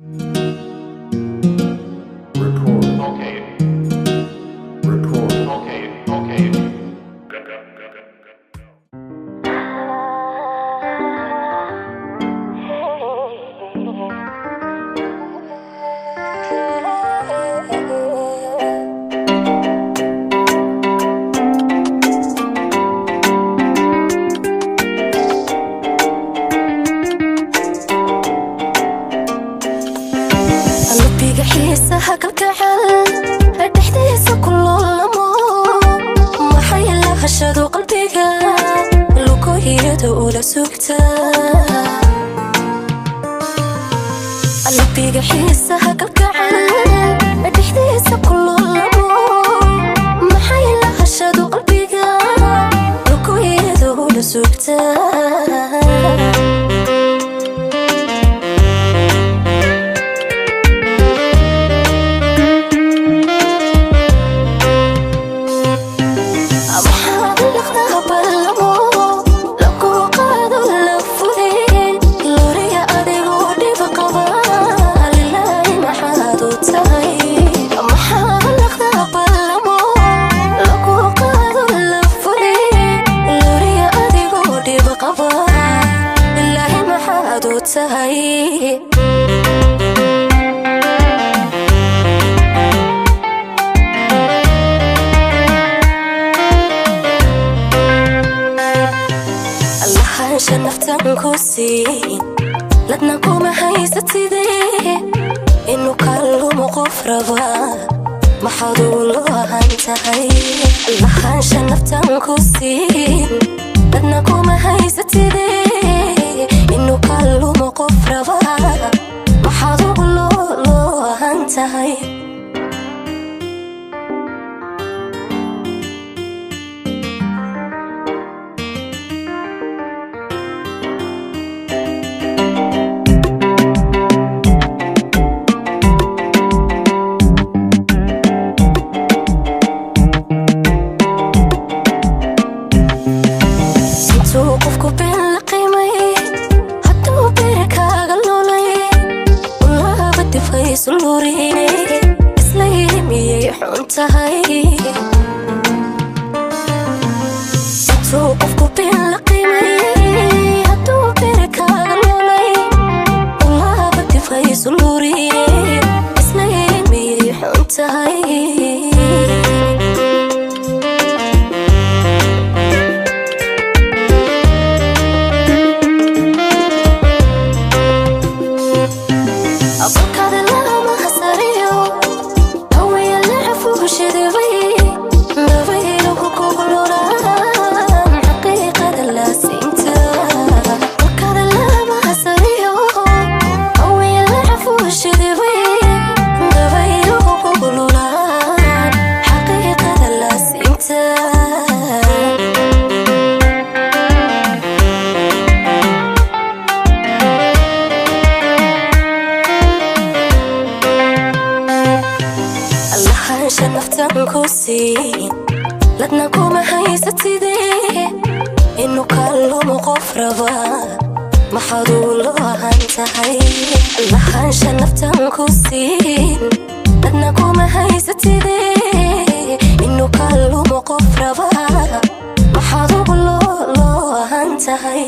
Record. Okay. Record. Okay. Okay. Go, go, go, go, go. Qalbiga xiisaha kalgacal dhexdiisa ku loolamo, maxay lahashadu qalbiga lugoyada ula sugta? Qalbiga xiisaha kalgacal dhexdiisa ku loolamo, maxay lahashadu qalbiga lugoyada ula sugta? Maxaad laqdaa ballamo lagu qaado la fulin loriya adigoo dhib qaba lilaahi maxaad u tahay? Maxaad laqdaa ballamo lagu qaado la fulin loriya adigoo dhib qaba lilaahi maxaad u tahay? Lahaansha naftan ku siin ladna kuma haysatide, inuu kallumo qof raba maxaad ugu ahan tahay? Lahaansha naftan ku siin ladna kuma haysatide, inuu kallumo qof raba maxaad ugu loo ahan tahay? Intuu qofku been la qiimay hadduu bere kaaga lulay ulaaba difaysu lurine isla yimiyay xun tahay. Intuu qofku been la qiimay hadduu bere kaaga lulay ulaaba difaysu lurine isla yimiyay xun tahay. Abalkaada lama hasariyo hawaya lacafuushadabay dabayluhu kugululaan xaqiiqada laasinta. Balkaada lama hasariyo hawaya lacafuushadabay dabayluhu kugululaan xaqiiqada laasinta. Lahaansha naftan ku siin ladna kuma haysatide, inuu kallumo qof raba maxaad ugu ahan tahay? Lahaansha naftan ku siin ladna kuma haysatide, inuu kallumo qof raba maxaad ugu loo ahan tahay?